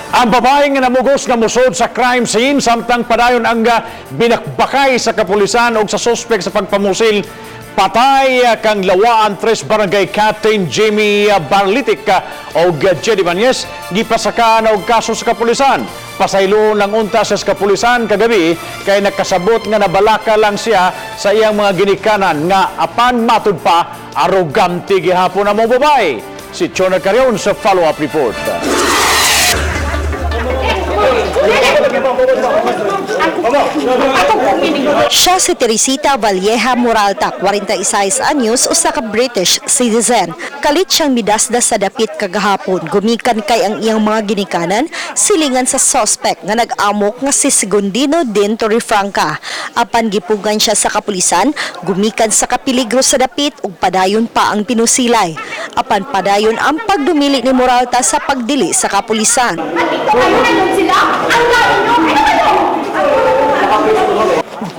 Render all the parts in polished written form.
Ang babae nga namugos nga musod sa crime scene samtang padayon ang binakbakay sa kapulisan og sa suspek sa pagpamusil, patay kang Lawaan 3 Barangay Captain Jimmy Barlitic og Jedy Bañez gipasakaan og kaso sa kapulisan. Pasayloon lang unta siya sa kapulisan kagabi kay nakasabot nga nabalaka lang siya sa iyang mga ginikanan nga apan matud pa arogante gihapon ang mga babae. Si Chona Carion sa follow-up report. Siya si Teresita Valleja Moralta, 46 anyos, usa ka British citizen. Kalit siyang midasdas sa dapit kagahapon. Gumikan kay ang iyang mga ginikanan, silingan sa suspect nga nag-amok nga si Segundino din Torrefranca. Apan gipugan siya sa kapulisan, gumikan sa kapiligro sa dapit ug padayon pa ang pinusilay. Apan padayon ang pagdumili ni Moralta sa pagdili sa kapulisan. Nandito kayo, nandun sila! Ang dami nyo! Ano kayo?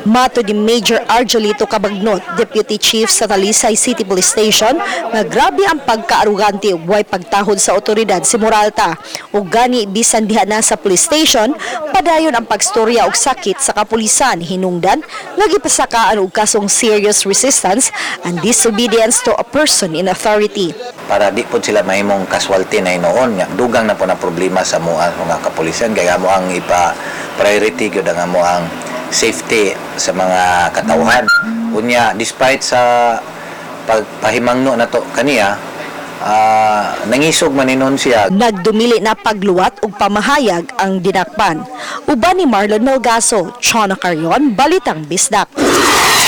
Matud ni Major Arjolito Cabagnot, Deputy Chief sa Talisay City Police Station, nga grabe ang pagkaarugante ug way pagtahod sa otoridad si Moralta. Ug gani bisan diha na sa police station, padayon ang pagstorya og sakit sa kapulisan, hinungdan nga gipasakaan og kasong serious resistance and disobedience to a person in authority. Para di po sila mahimong casualty na hinuon nga dugang na po na problema sa mua mga kapulisan, kaya amo ang ipa priority gyud ang amo ang safety sa mga katawhan. Unya, despite sa pagpahimangno na to kaniya, nangisog man hinuon siya. Nagdumili na pagluwat ug pamahayag ang dinakpan. Uban ni Marlon Melgaso, Chona Carion, Balitang Bisdak.